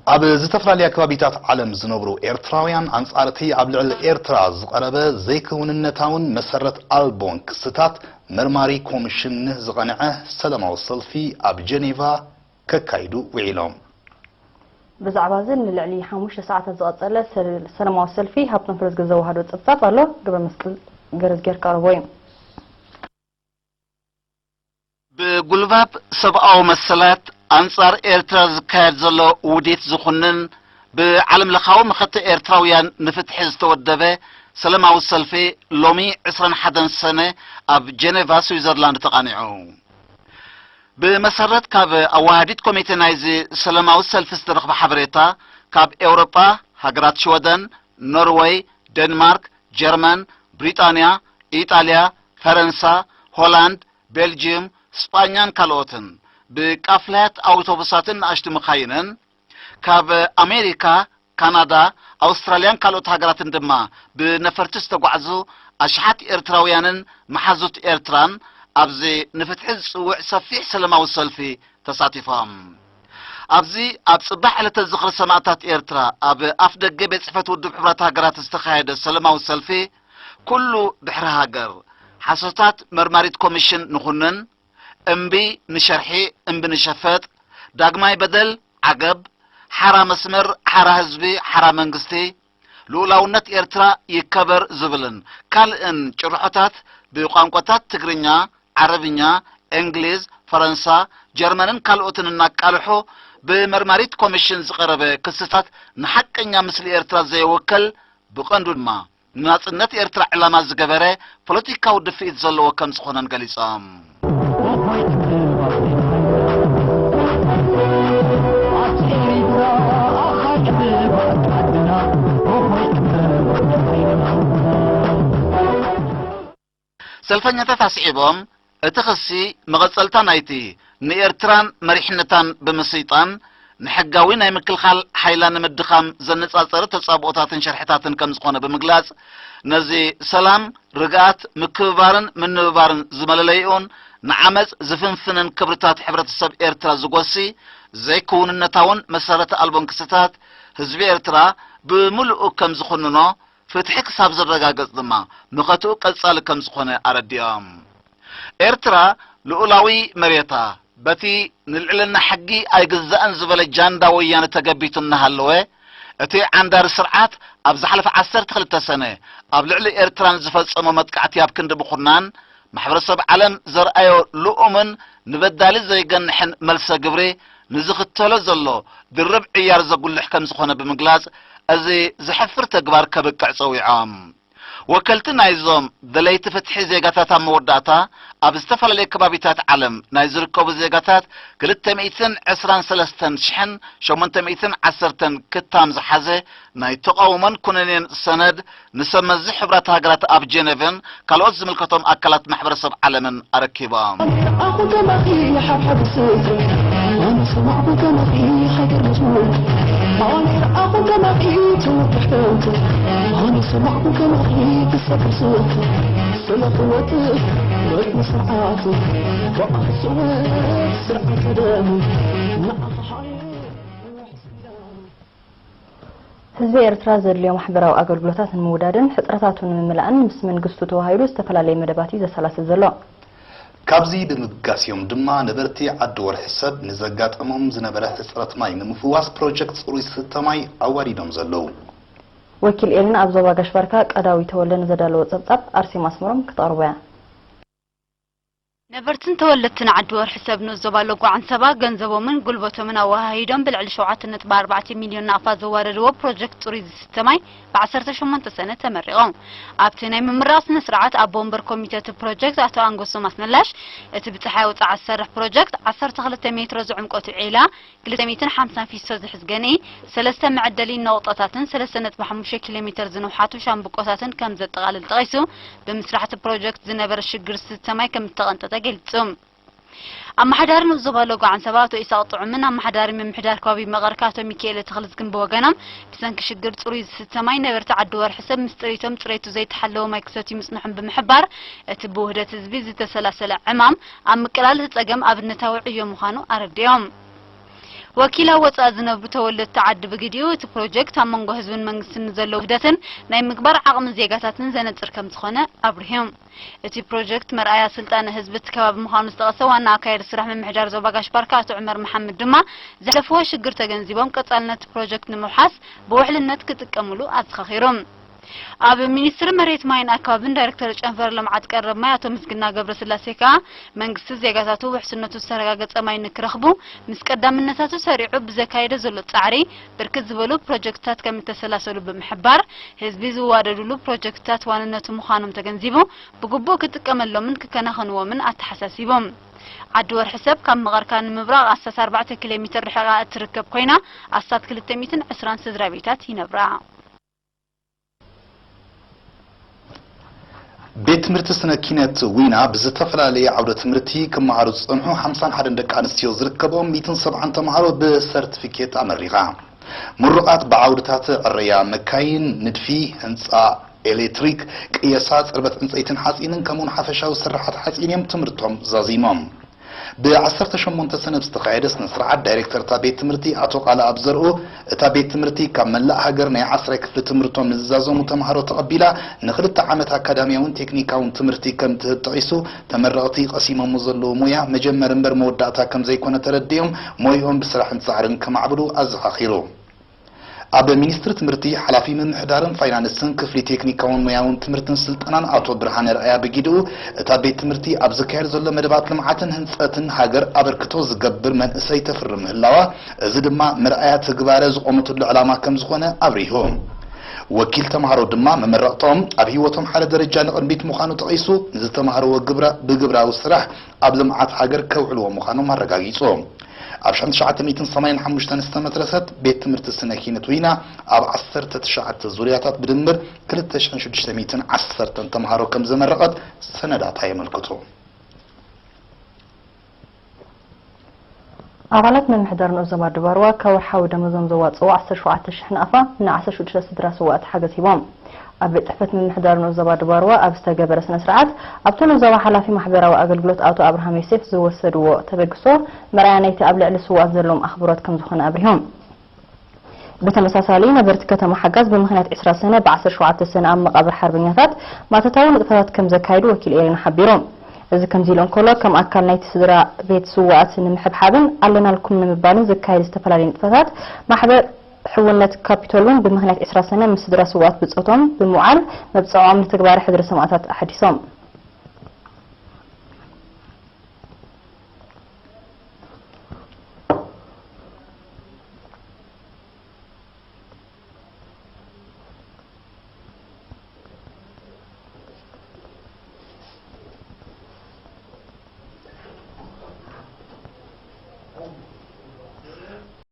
ኣብ ዝተፈላለያ ከባቢታት ዓለም ዝነብሩ ኤርትራውያን፣ ኣንጻር እቲ ኣብ ልዕሊ ኤርትራ ዝቐረበ ዘይክውንነታውን መሰረት ኣልቦን ክስታት፣ መርማሪ ኮሚሽን ዝቐንዐ ሰላማዊ ሰልፊ ኣብ ጀኔቫ ከካይዱ ውዒሎም። ብዛዕባ እዚ ንልዕሊ ሓሙሽተ ሰዓታት ዝቐጸለ ሰል-፣ ሰላማዊ ሰልፊ ሃብቶም ፈረዝጊ ዘወሃዶ ጸብጻብ ኣሎ። ገብረ መስቀል ገረዝጊሄር ክቕርቦ እዩ። ብጉልባብ ሰብኣዊ መሰላት ኣንጻር ኤርትራ ዝካየድ ዘሎ ውዲት ዝኹንን ብዓለም ለኻዊ መኸተ ኤርትራውያን ንፍትሒ ዝተወደበ ሰላማዊ ሰልፊ ሎሚ ዕስራን ሓደን ሰነ ኣብ ጀኔቫ ስዊዘርላንድ ተቓኒዑ። ብመሰረት ካብ ኣዋሃዲት ኮሚቴ ናይዚ ሰላማዊ ሰልፊ ዝተረኽበ ሓበሬታ፣ ካብ ኤውሮጳ ሃገራት ሽወደን፣ ኖርወይ፣ ዴንማርክ፣ ጀርመን፣ ብሪጣንያ፣ ኢጣልያ፣ ፈረንሳ፣ ሆላንድ፣ ቤልጅየም፣ ስጳኛን ካልኦትን ብቃፍላያት ኣውቶቡሳትን ንኣሽቱ መኻይንን ካብ ኣሜሪካ፣ ካናዳ፣ ኣውስትራልያን ካልኦት ሃገራትን ድማ ብነፈርቲ ዝተጓዕዙ ኣሽሓት ኤርትራውያንን መሓዙት ኤርትራን ኣብዚ ንፍትሒ ዝጽውዕ ሰፊሕ ሰላማዊ ሰልፊ ተሳቲፎም። ኣብዚ ኣብ ጽባሕ ዕለተ ዝኽሪ ሰማእታት ኤርትራ ኣብ ኣፍ ደገ ቤት ጽሕፈት ውድብ ሕቡራት ሃገራት ዝተኻየደ ሰላማዊ ሰልፊ፣ ኩሉ ድሕሪ ሃገር፣ ሓሶታት መርማሪት ኮሚሽን ንኹንን፣ እምቢ ንሸርሒ፣ እምቢ ንሸፈጥ፣ ዳግማይ በደል ዓገብ፣ ሓራ መስመር፣ ሓራ ህዝቢ፣ ሓራ መንግስቲ፣ ልኡላውነት ኤርትራ ይከበር ዝብልን ካልእን ጭርሖታት ብቋንቋታት ትግርኛ፣ ዓረብኛ፣ እንግሊዝ፣ ፈረንሳ፣ ጀርመንን ካልኦትን እናቃልሑ ብመርማሪት ኮሚሽን ዝቐረበ ክስታት ንሓቀኛ ምስሊ ኤርትራ ዘይወከል፣ ብቐንዱ ድማ ንናጽነት ኤርትራ ዕላማ ዝገበረ ፖለቲካዊ ድፍኢት ዘለዎ ከም ዝኾነን ገሊጾም። ሰልፈኛታት ኣስዒቦም፣ እቲ ክሲ መቐጸልታ ናይቲ ንኤርትራን መሪሕነታን ብምስይጣን ንሕጋዊ ናይ ምክልኻል ሓይላ ንምድኻም ዘነጻጸረ ተጻብኦታትን ሸርሕታትን ከም ዝኾነ ብምግላጽ፣ ነዚ ሰላም፣ ርግኣት፣ ምክብባርን ምንብባርን ዝመለለይኡን ንዓመጽ ዝፍንፍንን ክብርታት ሕብረተሰብ ኤርትራ ዝጎሲ ዘይክውንነታውን መሰረት ኣልቦን ክስታት ህዝቢ ኤርትራ ብምሉኡ ከም ዝኹንኖ፣ ፍትሒ ክሳብ ዝረጋገጽ ድማ መኸትኡ ቀጻሊ ከም ዝኾነ ኣረዲኦም። ኤርትራ ልኡላዊ መሬታ በቲ ንልዕልና ሕጊ ኣይግዛእን ዝበለ ጃንዳ ወያነ ተገቢቱ እናሃለወ፣ እቲ ዓንዳሪ ስርዓት ኣብ ዝሓለፈ ዓሰርተ ክልተ ሰነ ኣብ ልዕሊ ኤርትራ ንዝፈጸሞ መጥቃዕቲ ኣብ ክንዲ ምኹናን፣ ማሕበረሰብ ዓለም ዘርኣዮ ልኡምን ንበዳሊ ዘይገንሕን መልሰ ግብሪ ንዝኽተሎ ዘሎ ድርብ ዕያር ዘጉልሕ ከም ዝኾነ ብምግላጽ፣ እዚ ዘሕፍር ተግባር ከብቅዕ ጸዊዖም። ወከልቲ ናይዞም ደለይቲ ፍትሒ ዜጋታት ኣብ መወዳእታ፣ ኣብ ዝተፈላለየ ከባቢታት ዓለም ናይ ዝርከቡ ዜጋታት ክልተ ሚእትን ዕስራን ሰለስተን ሽሕን ሸሞንተ ሚእትን ዓሰርተን ክታም ዝሓዘ ናይ ተቓውሞን ኩነኔን ሰነድ ንሰብ መዚ ሕቡራት ሃገራት ኣብ ጀነቭን ካልኦት ዝምልከቶም ኣካላት ማሕበረሰብ ዓለምን ኣረኪቦም። ኣኹ ከማኺ ሓብሓብ ስእቲ ኣነ ሰማዕኩ ከማኺ ሃገር መዝሙር ኣነ ኣኹ ከማኺ ትውክሕ ተውት ኣነ ሰማዕኩ ከማኺ ትሰክር ስእቲ ስለ ክወት ወድ ስርዓት ብዓስወት ስርዓት ደም ንዓኻ ሓይል ህዝቢ ኤርትራ ዘድልዮ ማሕበራዊ ኣገልግሎታት ንምውዳድን ሕጽረታቱ ንምምላእን ምስ መንግስቱ ተዋሂዱ ዝተፈላለየ መደባት እዩ ዘሰላስል ዘሎ። ካብዚ ብምብጋስ እዮም ድማ ነበርቲ ዓዲ ወርሒ ሰብ ንዘጋጠሞም ዝነበረ ሕጽረት ማይ ንምፍዋስ ፕሮጀክት ጽሩይ ዝስተ ማይ ኣዋዲዶም ዘለዉ። ወኪል ኤሪና ኣብ ዞባ ጋሽ ባርካ ቀዳዊ ተወልደ ንዘዳለዎ ጸብጻብ ኣርሴማ ኣስመሮም ክተቕርቦ እያ። ነበርትን ተወለድትን ዓዲ ወርሒ ሰብ ንኡስ ዞባ ሎጎ ዓንሰባ ገንዘቦምን ጉልበቶምን ኣወሃሂዶም ብልዕሊ ሸውዓተ ነጥቢ ኣርባዕተ ሚልዮን ናቕፋ ዘዋደድዎ ፕሮጀክት ጽሩይ ዝስተ ማይ ብዓሰርተ ሸሞንተ ሰነ ተመሪቑ። ኣብቲ ናይ ምምራቕ ስነ ስርዓት ኣቦ ወንበር ኮሚተ እቲ ፕሮጀክት ኣቶ ኣንጎሶም ኣስመላሽ፣ እቲ ብጸሓይ ወጻዓ ዝሰርሕ ፕሮጀክት ዓሰርተ ክልተ ሜትሮ ዝዕምቆቱ ዒላ፣ ክልተ ሚእትን ሓምሳን ፊስቶ ዝሕዝ ገንኢ፣ ሰለስተ መዐደሊ ነቑጣታትን ሰለስተ ነጥቢ ሓሙሽተ ኪሎ ሜተር ዝንውሓቱ ሻምብቆታትን ከም ዘጠቓልል ጠቒሱ፣ ብምስራሕ እቲ ፕሮጀክት ዝነበረ ሽግር ዝስተ ማይ ከም እተቐንጠጠ ገሊጹ። ኣመሓዳሪ ንኡስ ዞባ ሎጎ ዓንሰባ ኣቶ ኢሳቕ ጥዑምን ኣመሓዳሪ ምምሕዳር ከባቢ መቐር ኣቶ ሚካኤል ተኽለዝግን ብወገኖም፣ ብሰንኪ ሽግር ጽሩይ ዝስተ ማይ ነበርቲ ዓዲ ወርሒ ሰብ ምስ ጥሪቶም ጽሬቱ ዘይተሓለወ ማይ ክሰትዩ ምጽንሖም ብምሕባር፣ እቲ ብውህደት ህዝቢ ዝተሰላሰለ ዕማም ኣብ ምቅላል እቲ ጸገም ኣብነታዊ ዕዮ ምዃኑ ኣረዲኦም። ወኪል ኣብ ወጻኢ ዝነብሩ ተወለድቲ ዓዲ ብግዲኡ፣ እቲ ፕሮጀክት ኣብ መንጎ ህዝብን መንግስትን ንዘሎ ውህደትን ናይ ምግባር ዓቕሚ ዜጋታትን ዘነጽር ከም ዝኾነ ኣብሪሆም። እቲ ፕሮጀክት መርኣያ ስልጣነ ህዝቢ እቲ ከባቢ ምዃኑ ዝጠቐሰ ዋና ኣካያዲ ስራሕ ምምሕዳር ዞባ ጋሽ ባርካ ኣቶ ዑመር መሓመድ ድማ፣ ዘሕለፍዎ ሽግር ተገንዚቦም ቀጻልነት ፕሮጀክት ንምውሓስ ብውሕልነት ክጥቀምሉ ኣዘኻኺሮም። ኣብ ሚኒስትሪ መሬት ማይን ኣከባብን ዳይሬክተር ጨንፈር ልምዓት ቀረብ ማይ ኣቶ ምስግና ገብረስላሴ ከኣ፣ መንግስቲ ዜጋታቱ ውሕስነቱ ዝተረጋገጸ ማይ ንክረኽቡ ምስ ቀዳምነታቱ ሰሪዑ ብዘካየደ ዘሎ ጻዕሪ፣ ብርክት ዝበሉ ፕሮጀክትታት ከም እተሰላሰሉ ብምሕባር፣ ህዝቢ ዝዋደዱሉ ፕሮጀክትታት ዋንነቱ ምዃኖም ተገንዚቡ፣ ብግቡእ ክጥቀመሎምን ክከናኸንዎምን ኣተሓሳሲቦም። ዓዲ ወርሒ ሰብ ካብ መቐርካ ንምብራቕ ኣስታት ኣርባዕተ ኪሎ ሜትር ርሒቓ እትርከብ ኮይና፣ ኣስታት ክልተ ሚእትን ዕስራን ስድራ ቤታት ይነብራ። ቤት ትምህርቲ ስነ ኪነት ዊና ብዝተፈላለየ ዓውደ ትምህርቲ ክመሃሩ ዝጸንሑ ሓምሳን ሓደን ደቂ ኣንስትዮ ዝርከቦም ሚእትን ሰብዓን ተምሃሮ ብሰርቲፊኬት ኣመሪቓ። ምሩቓት ብዓውድታት ዕረያ መካይን፣ ንድፊ፣ ህንጻ፣ ኤሌክትሪክ፣ ቅየሳ፣ ጽርበት ዕንጸይትን ሓጺንን ከምኡውን ሓፈሻዊ ስርሓት ሓጺን እዮም ትምህርቶም ዛዚሞም። ብ ዓሰርተ ሸሞንተ ሰነ ብዝተኻየደ ስነ ስርዓት ዳይሬክተር እታ ቤት ትምህርቲ ኣቶ ቃለኣብ ዘርኡ፣ እታ ቤት ትምህርቲ ካብ መላእ ሃገር ናይ ዓስራይ ክፍሊ ትምህርቶም ንዝዛዘሙ ተምሃሮ ተቐቢላ ንክልተ ዓመት ኣካዳሚያውን ቴክኒካውን ትምህርቲ ከም ትህብ ጠቒሱ፣ ተመረቕቲ ቀሲሞሞ ዘለዉ ሞያ መጀመሪ እምበር መወዳእታ ከም ዘይኮነ ተረዲኦም ሞይኦም ብስራሕን ጻዕርን ከማዕብሉ ኣዘኻኺሩ። ኣብ ሚኒስትሪ ትምህርቲ ሓላፊ ምምሕዳርን ፋይናንስን ክፍሊ ቴክኒካውን ሞያውን ትምህርትን ስልጠናን ኣቶ ብርሃነ ርኣያ ብጊድኡ፣ እታ ቤት ትምህርቲ ኣብ ዝካየድ ዘሎ መደባት ልምዓትን ህንጸትን ሃገር ኣበርክቶ ዝገብር መንእሰይ ተፍሪ ምህላዋ፣ እዚ ድማ መርኣያ ትግባረ ዝቖመትሉ ዕላማ ከም ዝኾነ ኣብሪሁ። ወኪል ተምሃሮ ድማ መመረቕቶም ኣብ ህይወቶም ሓደ ደረጃ ንቕድሚት ምዃኑ ጠቒሱ፣ ንዝተምሃርዎ ግብራ ብግብራዊ ስራሕ ኣብ ልምዓት ሃገር ከውዕልዎ ምዃኖም ኣረጋጊጹ። ኣብ ሸሕን ትሽዓተ ሚእትን ሰማንያን ሓሙሽተን ዝተመስረተት ቤት ትምህርቲ ስነ ኪነት ዊና ኣብ ዓሰርተ ትሽዓተ ዙርያታት ብድምር ክልተ ሽሕን ሽዱሽተ ሚእትን ዓሰርተን ተምሃሮ ከም ዘመረቐት ሰነዳታ የመልክቱ። ኣባላት ምምሕዳር ንኡስ ዞባ ድባርዋ ካብ ወርሓዊ ደመዞም ዘዋጽእዎ ዓሰርተ ሸውዓተ ሽሕ ናቕፋ ን ዓሰርተ ሽዱሽተ ስድራ ስውኣት ሓገዝ ሂቦም። ኣብ ቤት ጽሕፈት ምምሕዳር ንኡስ ዞባ ድባርዋ ኣብ ዝተገበረ ስነ ስርዓት፣ ኣብቲ ንኡስ ዞባ ሓላፊ ማሕበራዊ ኣገልግሎት ኣቶ ኣብርሃም ዮሴፍ ዝወሰድዎ ተበግሶ መርኣያ ናይቲ ኣብ ልዕሊ ስውኣት ዘለዎም ኣኽብሮት ከም ዝኾነ ኣብሪሆም። ብተመሳሳሊ፣ ነበርቲ ከተማ ሓጋዝ ብምኽንያት ዕስራ ሰነ ብ ዓሰርተ ሸውዓተ ሰነ ኣብ መቓብር ሓርበኛታት ማእቶታዊ ንጥፈታት ከም ዘካየዱ ወኪል ኤሪና ሓቢሩ። እዚ ከምዚ ኢሉ እንከሎ፣ ከም ኣካል ናይቲ ስድራ ቤት ስውኣት ንምሕብሓብን ኣለናልኩም ንምባልን ዝካየድ ዝተፈላለዩ ንጥፈታት፣ ማሕበር ሕውነት ካፒቶል እውን ብምኽንያት ዕስራ ሰነ ምስ ስድራ ስውኣት ብጾቶም ብምውዓል መብጽዓኦም ንትግባረ ሕድሪ ሰማእታት ኣሐዲሶም።